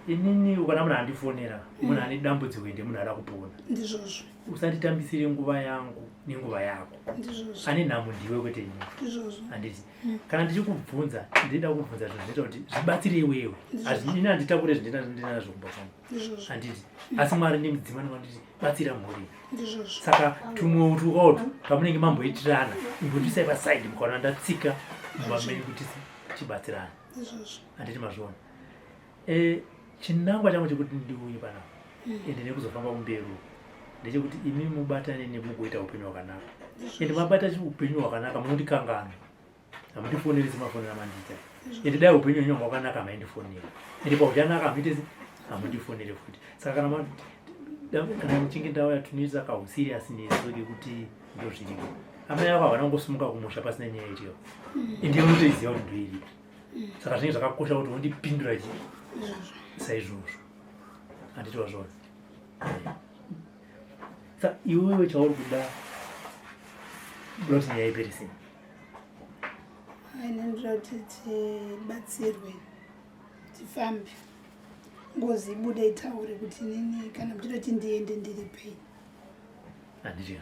Inini ukana munhu andifonera, munhu ane dambudziko ende munhu ada kupona. Ndizvozvo. Usanditambisire nguva yangu nenguva yako. Ndizvozvo. Ane nhamo ndiwe kwete ini. Ndizvozvo. Handiti. Kana ndichikubvunza, ndinoda kukubvunza zvinhu zvinoita kuti zvibatsire iwewe. Hazvi ini handitakure zvindinazvo kumba kwangu. Ndizvozvo. Handiti. Asi Mwari nemudzimu anenge anditi batsira mhuri. Ndizvozvo. Saka tumwe tukaotu pamunenge mamboitirana, imbotisai paside mukaona ndatsika mumba menyu kuti tibatsirane. Ndizvozvo. Handiti mazviona. Eh, chinangwa changu chekuti ndiuye panapa ende nekuzofamba kumberi uku ndechekuti imi mubatane nemugoita upenyu hwakanaka. Ende mabata upenyu hwakanaka munondikanganwa. Hamundifoneri semafonero amandiita. Ende dai upenyu hwenyu hwanga hwakanaka maindifonera. Ende pauchanaka hamuite hamundifoneri futi. Saka kana kana muchinge ndauya tinoita kauserious nesu kekuti ndozviriko. Amai avo havana kungosimuka kumusha pasina nyaya ichio. Ende unotoiziva kuti ndoiripi. Saka zvinenge zvakakosha kuti undipindura chi saizvozvo. Handiti wazviona. Saka iwewe chauri kuda kuda kuti nyaya ipere sei? Ini ndinoda kuti tibatsirwe tifambe ngozi ibude itaure kuti inini kana muchida kuti ndiende ndiri pei. Handiti.